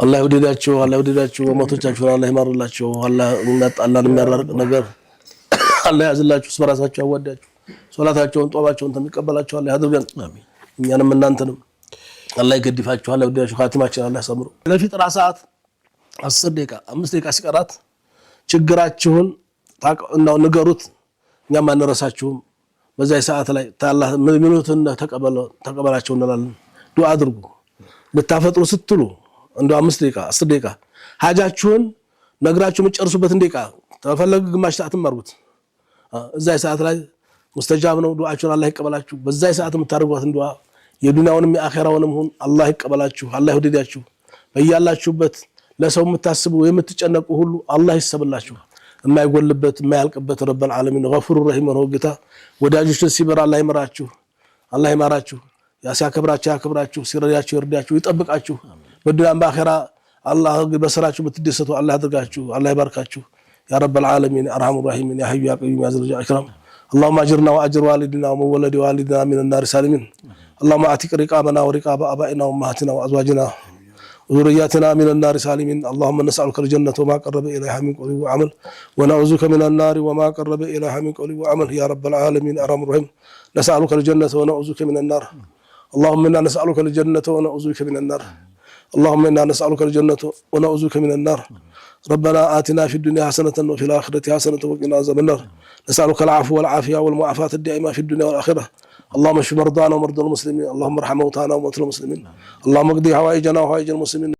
አላህ ይውደዳችሁ፣ አላህ ይውደዳችሁ። ሞቶቻችሁን አላህ ይማርላችሁ። አላህ የሚያጣላን የሚያራርቅ ነገር አላህ ያዝላችሁ፣ በራሳችሁ ያዋዳችሁ። ሶላታቸውን ጦማቸውን ተሚቀበላችሁ አላህ ያድርገን። እኛንም እናንተንም አላህ ይገድፋችሁ፣ አላህ ይውደዳችሁ። ኻቲማችን አላህ ያሳምረው። ለፊጥራ ሰዓት 10 ደቂቃ፣ 5 ደቂቃ ሲቀራት ችግራችሁን እናው ንገሩት፣ እኛም አንረሳችሁም። በዛ ሰዓት ላይ ታላህ የሚሉትን ተቀበላቸው እንላለን። ዱዓ አድርጉ። ልታፈጥሩ ስትሉ እንደው 5 ደቂቃ፣ 10 ደቂቃ ሀጃችሁን ነግራችሁ የምትጨርሱበትን ደቂቃ ተፈለገ ግማሽ ሰዓትም አድርጉት። እዛ ሰዓት ላይ ሙስተጃብ ነው። ዱዓችሁን አላህ ይቀበላችሁ። በዛ ሰዓት የምታደርጓትን ዱዓ የዱንያውንም የአኼራውንም ሁን አላህ ይቀበላችሁ፣ አላህ ይውደዳችሁ። በያላችሁበት ለሰው የምታስቡ የምትጨነቁ ሁሉ አላህ ይሰብላችሁ። የማይጎልበት የማያልቅበት رب العالمين غفور رحيم ነው ጌታ። ወዳጆችን ሲበር አላህ ይምራችሁ፣ አላህ ይማራችሁ። ሲያከብራችሁ ያክብራችሁ፣ ሲረዳችሁ ይርዳችሁ፣ ይጠብቃችሁ። በዱንያም በአኼራ አላህ በስራችሁ የምትደሰቱ አላህ ያድርጋችሁ፣ አላህ ይባርካችሁ። يا رب العالمين أرحم الراحمين يا حي يا قيوم يا ذا الجلال والإكرام اللهم أجرنا وأجر والدنا ومن ولد والدنا من النار سالمين. اللهم أعتق رقابنا ورقاب آبائنا وأمهاتنا وأزواجنا وذرياتنا من النار سالمين. اللهم نسألك الجنة وما قرب إليها من قول وعمل، ونعوذك من النار وما قرب إليها من قول وعمل. يا رب العالمين أرحم الراحمين، نسألك الجنة ونعوذك من النار. اللهم إنا نسألك الجنة ونعوذك من النار. اللهم إنا نسألك الجنة ونعوذك من النار. ربنا آتنا في الدنيا حسنة وفي الآخرة حسنة وقنا عذاب النار. نسألك العفو والعافية والمعافاة الدائمة في الدنيا والآخرة. اللهم اشف مرضانا ومرضى المسلمين. اللهم ارحم موتانا وموتى المسلمين. اللهم اقضي حوائجنا وحوائج المسلمين.